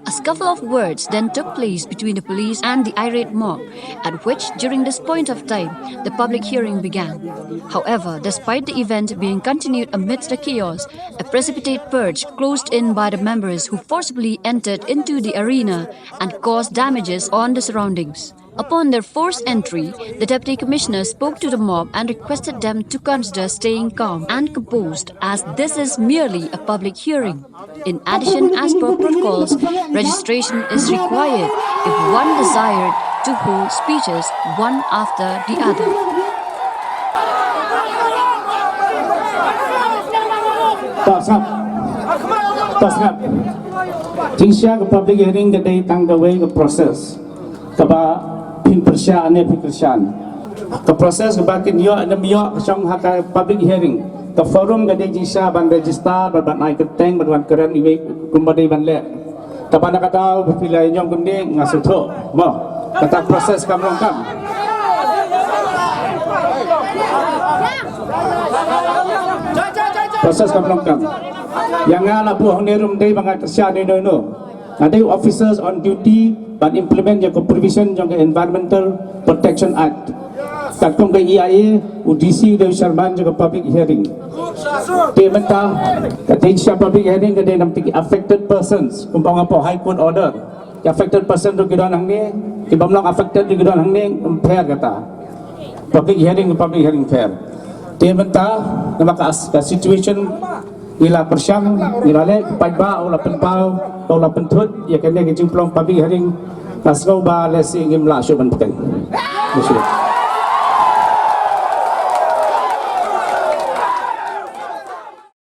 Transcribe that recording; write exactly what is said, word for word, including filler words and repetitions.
A scuffle of words then took place between the police and the irate mob, at which, during this point of time, the public hearing began. However, despite the event being continued amidst the chaos, a precipitate purge closed in by the members who forcibly entered into the arena and caused damages on the surroundings. Upon their forced entry, the deputy commissioner spoke to the mob and requested them to consider staying calm and composed, as this is merely a public hearing. In addition, as per protocols, registration is required if one desired to hold speeches one after the other. Tosngap. Tosngap. Jingshisha ka public hearing ka dei tang kawei ka process kaba phin pyrshah ne phin kyrshan. Ka process kaba kin ïoh ne ym ïoh ka shong ha ka public hearing. Ka forum ka dei jingshisha ban register, ban, ban ai kyrteng, ban wan kren iwei kumba dei ban leh. Tangba na ka daw ba phi la ïoh kumne nga sngewthuh. Mo, kata process kam long kam. Process kam long kam. Ïa nga la buh hangne ruh ym dei ba nga kyrshan ïano ïano. Nga dei officers on duty ban implement ïa ka provision jong ka Environmental Protection Act. Katkum ka E I A, u D C u dei u chairman jong ka public hearing. Te mynta ka dei sha public hearing ka dei na bynta ki affected persons, kumba nga poi High Court order. Ki affected person ruh ki don hangne, ki bym long affected ruh ki don hangne, ym pher kata. Public hearing, public hearing pher. Te mynta namar ka, ka situation ngi la pyrshang, ngi la leh, paidbah u la pynpaw, u la pynthut ïa kane ka jingpynlong public hearing. Nga sngew ba lehse ngim lah shuh ban bteng. Shuh.